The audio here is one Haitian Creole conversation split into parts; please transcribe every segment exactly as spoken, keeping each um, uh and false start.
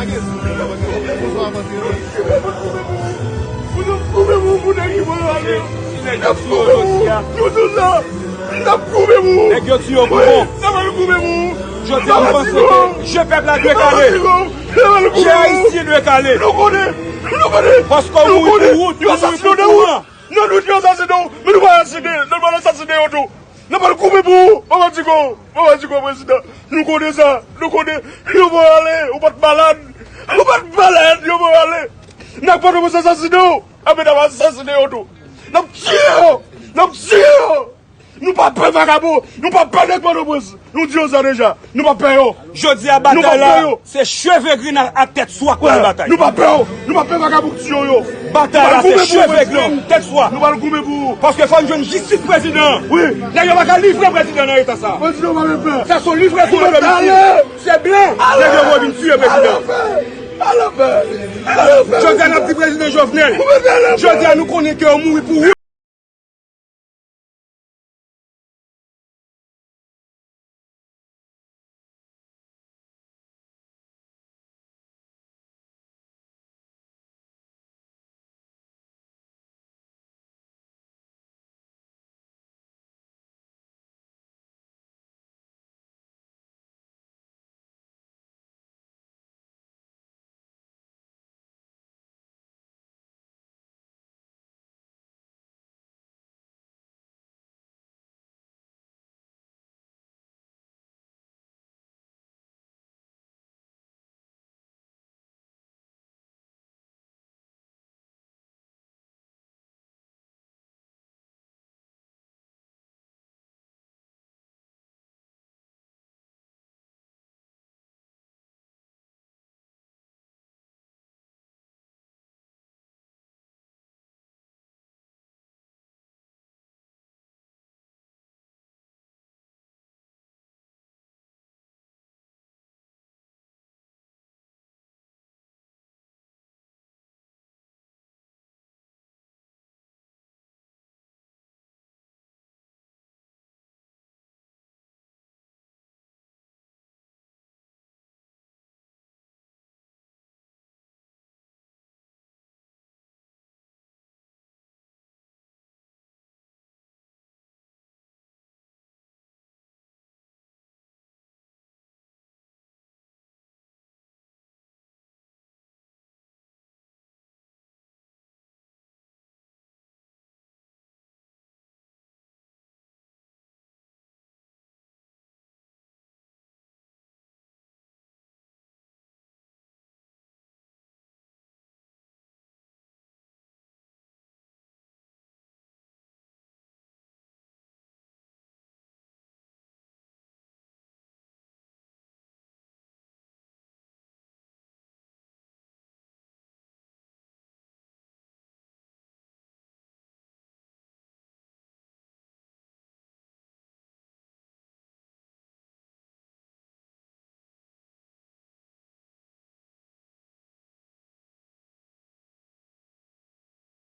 Bonswa, madanm. N ap koupe pou, pou nèg ki voye w ale yo. N ap koupe pou, nou tout la. N ap koupe pou. Nèg yo tiye w pou bon. N ap al koupe pou. Jodi a, nou panse ke je pèp la dwe kale. Je ayisyen dwe kale. Nou konnen, nou konnen. Paske w mouri pou wout, ou mouri pou kouran. Nan nou di yo asasinen w, men nou pa asasinen, nou pa asasinen yo tou. N ap al koupe pou ou, Papa Diko, Papa Diko, prezidan. Nou konnen sa, nou konnen. Yo voye w ale, ou pa t malad, ou pa t malad, yo voye w ale. Nèg Pòtoprens asasinen w, anben n ap asasinen yo tou. N ap tiye yo, n ap tiye yo. Nou pa pè vagabon, nou pa pè nèg Pòtoprens. Nou di yo sa deja, nou pa pè yo. Jodi a, batay la, se cheve grenn ak tèt swa k pral batay. Nou pa pè yo, nou pa pè vagabon k tiye yo. Batay la, se cheve grenn, tèt swa. Nou pral goumen pou ou. Paske fò n jwenn jistis prezidan. Wi. Nèg yo pa ka livre prezidan nan eta sa. Prezidan pa gen pè. Sa se yon livraison de domicile. Se blan. Nèg yo voye vin tiye prezidan. Jodi a, n ap di prezidan Jovenel. Jodi a, nou konnen ke yo mouri pou ou.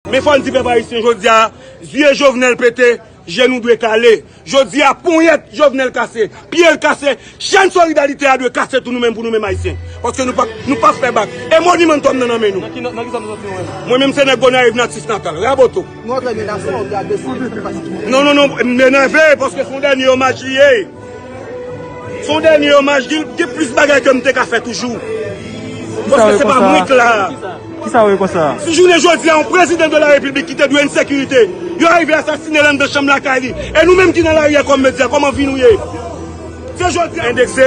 Men fò n di pèp ayisyen, jodi a, zye Jovenel pete, je nou dwe kale. Jodi a, ponyèt Jovenel kase, pye l kase, chèn solidarite a dwe kase tou nou menm pou nou menm ayisyen. Paske nou p ap, nou p ap fè bak. E monimanntòm nan nan men nou. Nan ki, nan ki zòn nou soti nou menm? Mwen menm se nèg Gonayiv natif natal, Raboto. Nou antre nan nasyon, ou te agrese, nou pa soti. Non, non, non, m enève paske se yon dènye omaj li ye. Se yon dènye omaj, gen, gen plis bagay ke m te ka fè toujou. Paske se pa mwen k la. Kisa w ye konsa? Si jounen jodi a, yon prezidan de la repiblik ki te dwe ensekirite, yo rive asasine l anndan chanm lakay li. E nou menm ki nan lari a kòm medya, kòm anvi nou ye? Se jodi a endekse,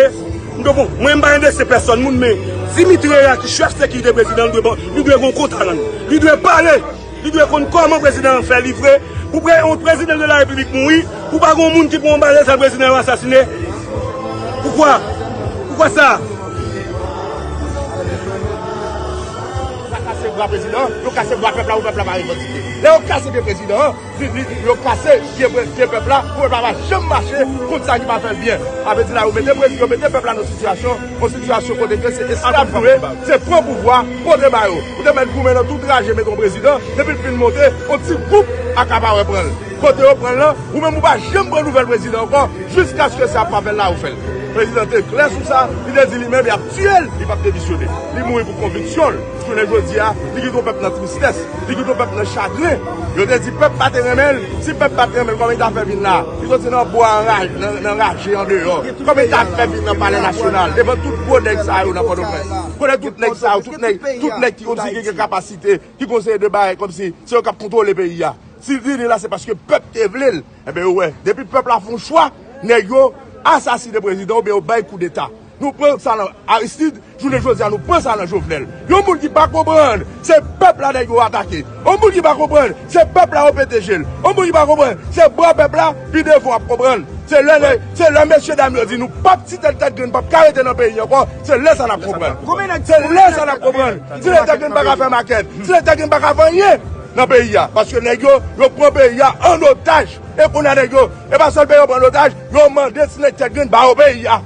m te bon, mwen m pa endekse pèsòn moun, men Dimitri Herard ki chèf sekirite prezidan, li dwe ban, li dwe gen yon kont a rann. Li dwe pale. Li dwe konn kòman prezidan an fè livre. Pou pre-, yon prezidan de la repiblik mouri, pou pa gen yon moun ki pran yon bal, sa prezidan yo asasine. Poukwa? Poukwa sa? Yo kase bra prezidan, yo kase bra pèp la, pou pèp la pa revandike. Lè yo kase pye prezidan an, li, li, yo kase pye, pye pèp la, pou pèp la pa janm mache kont sa ki pa fè l byen. Sa vle di la, yo mete prezi-, yo mete pèp la nan sitiyasyon, yon sitiyasyon kote ke se esklav nou ye, se pran pouvwa, pote ba yo. Ou te mèt goumen nan tout raje, mete yon prezidan, depi l fin monte, yon ti gwoup akapare pran l. Kote yo pran l lan, ou menm ou pa janm pran nouvèl prezidan ankò, jiskaske se ap avè l la yo fè l. Prezidan te klè sou sa, li te di li menm y ap tiye l, li p ap demisyone. Li mouri pou konviksyon l. Jounen jodi a, li kite yon pèp nan tristès, li kite yon pèp nan chagren. Yo te di pèp pa te renmen l, si pèp pa te renmen l, kòman li ta fè vin la? Li soti nan bwa anraj-, nan, nan raje andeyò. Kòman li ta fè vin nan Palè Nasyonal, devan tout gwo nèg sa yo nan Pòtoprens? Kote tout nèg sa yo, tout nèg, tout nèg ki kòmsi ki gen kapasite, ki konseye de bagay kòmsi se yo k ap kontwole peyi a. Si l vini la, se paske pèp te vle l. Enben, yo wè, depi pèp la fè yon chwa, nèg yo asasine prezidan oubyen yo bay koudeta. Nou pran sa nan Aristide, jounen jodi a, nou pran sa nan Jovenel. Yon moun ki pa konprann, se pèp la nèg yo atake. Yon moun ki pa konprann, se pèp la yo pete je l. Yon moun ki pa konprann, se bwa pèp la, pi devan w ap konprann. Se lè, se lè mesye dam yo di nou p ap, si tèt tèt grenn p ap ka rete nan peyi ankò, se lè sa n ap konprann. Se lè sa n ap konprann. Si tèt tèt grenn pa ka fè makèt, si tèt tèt grenn pa ka fè anyen nan peyi a. Paske nèg yo, yo pran peyi a an otaj. E kounye a nèg yo, e pa sèl peyi yo pran an otaj, yo mande si nèg tèt grenn ba yo peyi a.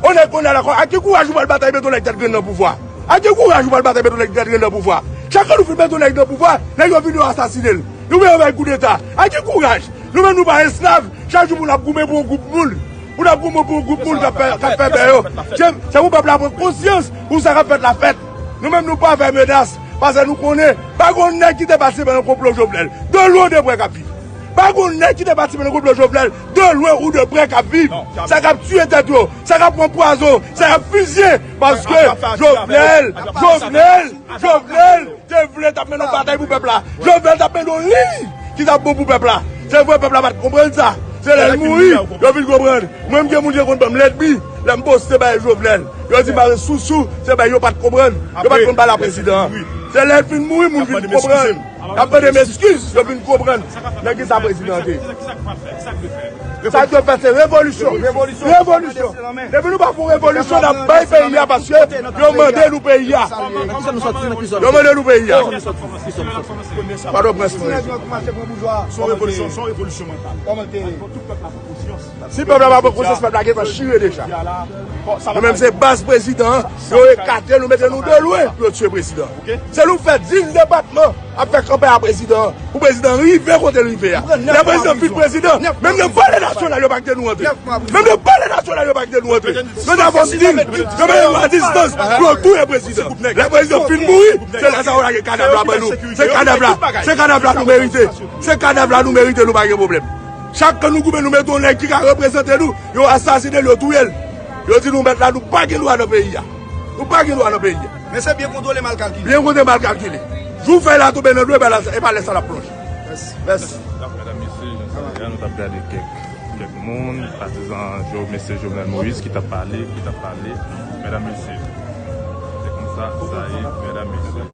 On nèg kounye a la, a ki kouraj ou pral batay mete yon nèg tèt grenn nan pouvwa? A ki kouraj ou pral batay mete yon nèg tèt grenn nan pouvwa? Chak lè nou fin mete yon nèg nan pouvwa, nèg yo vin yo asasine l. Nou vle yo bay koudeta. A ki kouraj? Nou menm nou pa esklav. Chak jou pou n ap goumen pou yon gwoup moun. Pou n ap goumen pou yon gwoup moun k ap fè, k ap fè bè yo. Se, se pou pèp la pran konsyans pou sa k ap fèt la fèt. Nou menm nou pa fè menas. Paske nou konnen, pa gon nèg ki te patisipe nan konplo Jovenel. De lwen ou de prè k ap viv. Pa gon nèg ki te patisipe nan konplo Jovenel. De lwen ou de prè k ap viv. Sa k ap tiye tèt yo. Sa k ap pran pwazon. Sa k ap fizye. Paske Jovenel, Jovenel, Jovenel te vle t ap mennen yon batay pou pèp la. Jovenel t ap mennen yon liy ki t ap bon pou pèp la. Se vre pèp la pa t konprann sa. Se lè l mouri, yo vin konprann. Mwen, m gen moun ki konn ban m lènmi. Lè m poste bay Jovenel, yo di m pase sousou, se bay yo pa t konprann. Yo pa t konn pale a prezidan an. Se lè l fin mouri, moun vin konprann. Y ap mande m eskiz, yo vin konprann nan kisa prezidan an te ye. Sa k dwe fèt, se revolisyon. Revolisyon. Depi nou pa fè revolisyon, n ap bay peyi a paske yo mande nou peyi a. Yo mande nou peyi a. Pòtoprens nou ye. Se yon revolisyon, se yon revolisyon mantal. Si pèp la pa pran konsyans, pèp la gentan chire deja. Nou menm se baz prezidan an, yo ekate nou, mete nou de lwen pou yo tiye prezidan. Se nou fè dis depatman ap fè kanpay a prezidan an, pou prezidan an rive kote l rive a. Lè prezidan fin prezidan, menm nan Palè Nasyonal yo pa kite nou antre. Menm nan Palè Nasyonal yo pa kite nou antre. Yo t ap di, yo mete nou a distans pou yo touye prezidan. Lè prezidan fin mouri, se lè sa yo lage kadav la ban nou. Se kadav la, se kadav la nou merite. Se kadav la nou merite, nou pa gen pwoblèm. Chak kan nou goumen, nou mete yon nèg ki ka reprezante nou, yo asasine l, yo touye l. Yo di nou mèt la, nou pa gen dwa nan peyi a. Nou pa gen dwa nan peyi a. Men se byen kontwole, mal kalkile. Byen kontwole, mal kalkile. Jou fèy la tonbe nan dlo, e pa lè sa, e pa lè sa l ap plonje. Mèsi. Mèsi. Dakò, medam, mesye, jan sa ye a, nou t ap gade kèk, kèk moun, patizan Jo-, mesye Jovenel Moïse ki t ap pale, ki t ap pale. Medam, mesye, se konsa sa ye, medam, mesye.